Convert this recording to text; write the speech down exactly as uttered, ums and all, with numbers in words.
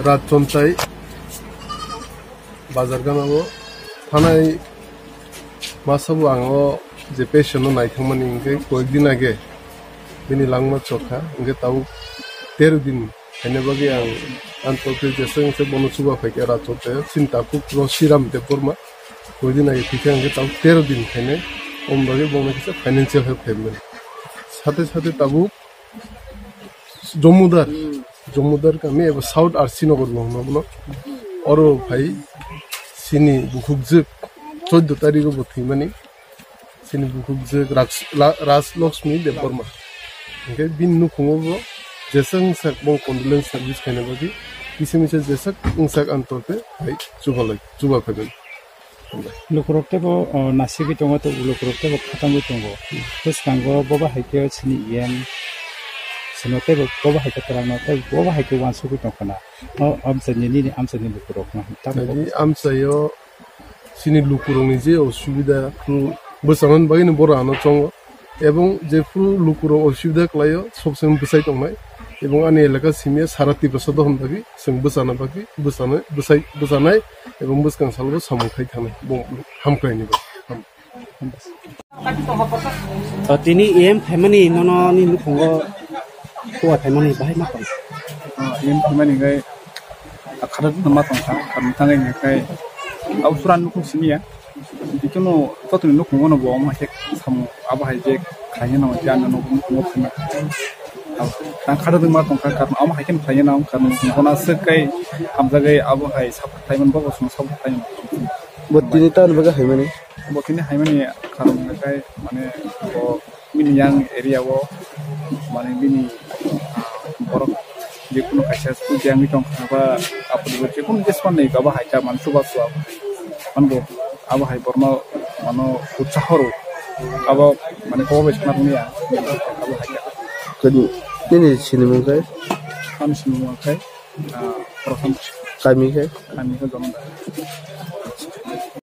Rajchontai bazar gana o thanai masa bo ang o je patient no naithangmani hwnkhe koyekdin age bini langma chokha hwnkhe tabuk tero din khaina bagwi ang antoke jesa wngse bono chuba phaikha Rajchontai o chini takhuk no Sriram Debbarma koyekdin age thikha hwnkhe tabuk tero din khainai om bagwi bono kisa financial help khaimani sate sate tabuk Jomudar, Jomudar kami eba South R C Nagar bo hwnna bono. Oro phai chini bukhukjwk chordo tarikgo bo thwimani. Chini bukhukjwk Raj-, La-, Raj Lakshmi Debbarma. Hwnkhe bini nukhungo bo jesa wngsak bo condolence service khaina bagwi kisa misa jesa wngsak antorte phai chubalai, chuba phaimani. Lukurok teibo, o, nasigwi tongo, tei lukurok teibo khatangwi tongo. Bwskango bobo hai khe chini iyang sino teibo bobo hai khe twlangno tei bobo hai khe uansugwi tongkhana. O amchaini nini amchaini lukurokno tamo Nagi amchaio chini lukurokni je osubida, hmm, bwchanani bagwino borok ano chongo. Ebong jephuru lukurok osubida kwlaio, sob somoi bwchai tongnai. Ebong ani elaka simi sara Tiprasa dohon bagwi, chwng bwchana bagwi, bwchana, bwchai, bwchanai, ebong bwskang salo samung khai thangnai, bo hamkraini bagwi. O, tini E M phaimani nono ni nukhungo khuwa phaimani bahai ma tong? O, E M phaimani gai Khada tongma tongkha, khada tangwi hwnkhai abo sura nukhung simi ya. Bikino jotoni nukhungo no bo omo hai khe samung abo hai je khaina no je ano nukhungo phima. Tang khada tongma tongkha, karon omo hai khe khaina no, karon bona swk kai hamjagai abo hai support khlaiman, bo bo song support khlaiman. Bo tini tamni bagwi haimani? Bo tini haimani karon hwnkhai mane bo bini yang area o, mane bini, ah, borok jekunu kaisa school tiyangwi tongkha ba, apuni bo jekunu jesmani baba hai ta, mane chubachu abo. Mane bo abo hai borno mano utsaho rw. Abo mane kobo bai sana rwya, abo hai ta. Kadi, nini sinimung khe? Ani sinimung khe, ah, Prasanto. Kami khe? Kami khe Jamunda.